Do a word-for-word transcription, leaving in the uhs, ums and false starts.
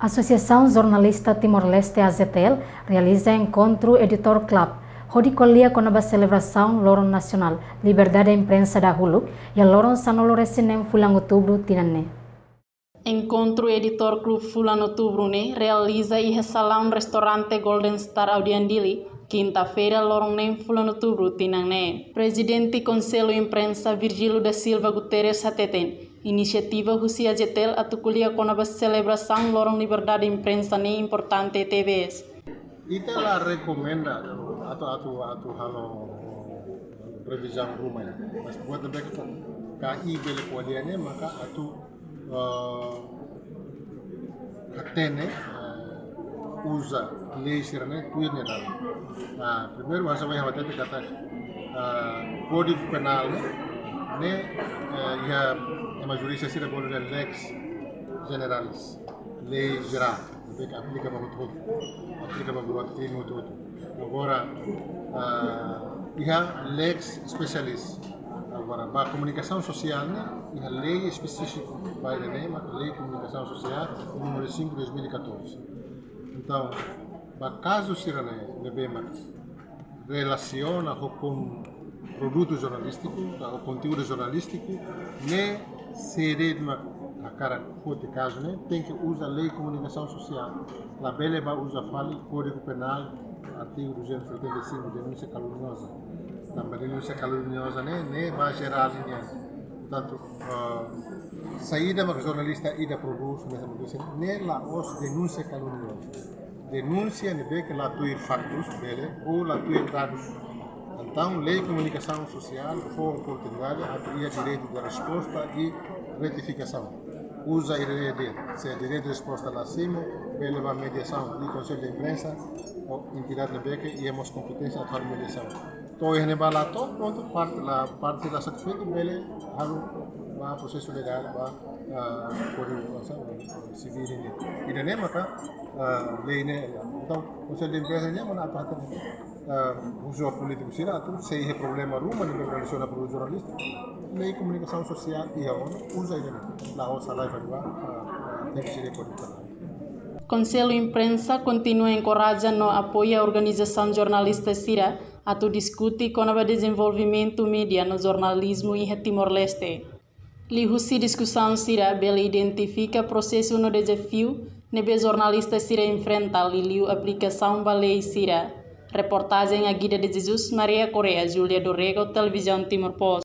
Asosiasaun Jornalista Timor-Leste, A J T L, realiza enkontru Editor Club hodi ko'alia kona-ba selebrasaun Loron Nasionál Liberdade Imprensa dahuluk iha loron sanulu-resin-neen fulan Outubru tinan ne'e. Enkontru Editor Club fulan Outubru ne'e realiza iha salaun restaurante Golden Star Aodean Dili, kinta-feira, loron neen fulan Outubru tinan ne'e. Prezidente Konsellu Imprensa, Virgílio da Silva Guterres, hateten inisiativa husi A J T L atu ko'alia kona-ba selebrasaun Loron Liberdade Imprensa ne'e importante tebes. Ita la rekomenda atu, atu, atu halo previzaun ruma ya. Mas buat ne'ebé ka i bele ko'alia ne'e maka atu, eh, hatene, eh, uza lei sira-ne'e tuir nia dalan. Ah, primeiru, hanesan ohin ha'u hatete katak, ah, Kódigu Penál ne'e, ne'e, eh, iha ema jurista sira bolu dehan lex generalis, lei jerál, ne'ebé ke aplika ba hotu-hotu, aplika ba buat krime hotu-hotu. Agora, ah, iha lex specialis. Agora, ba komunikasaun sosiál ne'e, iha lei espesífiku ba ida-ne'e, mak Lei Komunikasaun Sosiál númeru cinco dois mil e catorze. Entaun, ba kazu sira-ne'e, ne'ebé mak relasiona ho kon-, produtu jornalístiku, ka ho konteúdu jornalístiku, ne'e se de'it mak hakarak foti kazu ne'e, tenke uza Lei Komunikasaun Sosiál. Labele ba uza fali Kódigu Penál, artigu duzentos e oitenta e cinco, denúnsia kalunioza. Tanba denúnsia kalunioza ne'e, ne'e ba jerál nian. Portantu, ah, saida mak jornalista ida prodús, ne'e la'ós denúnsia kalunioza. Denúnsia ne'ebé ke la tuir faktus, bele, ou la tuir dadus. Entaun, Lei Komunikasaun Sosiál fó oportunidade atu iha direitu de resposta i retifikasaun. Uza ida-ne'e de'it, se direitu de resposta la simu, bele ba mediasaun, i Konsellu de Imprensa, ou entidade ne'ebé ke iha mós kompeténsia atu halo mediasaun. To'o iha ne'ebá la to'o, prontu, parte la, parte la satisfeitu, bele halo ba prosesu legál, ba, ah, Kódigu, ah, saida, sivíl nian. Ida-ne'e maka, ah, lei ne'e, entaun, Konsellu de Imprensa nian, mana atu hatene, ah, husu polítiku sira atu, se iha problema ruma ne'ebé relasiona produtu jornalístiku, Lei Komunikasaun Sosiál iha ona, uza ida-ne'e, la'ós halai fali ba, ah, ah, tenke ser Kódigu Penál. Konsellu Imprensa kontinua enkoraja no apoia organizasaun jornalista sira atu diskute kona-ba dezenvolvimentu média no jornalizmu iha Timor-Leste. Liuhusi diskusaun sira bele identifika prosesu no dezafiu ne'ebé jornalista sira enfrenta liuliu aplikasaun ba lei sira. Reportajen Agida de Jesus, Maria Correa, Júlia Dorrego, Televizaun Timor Post.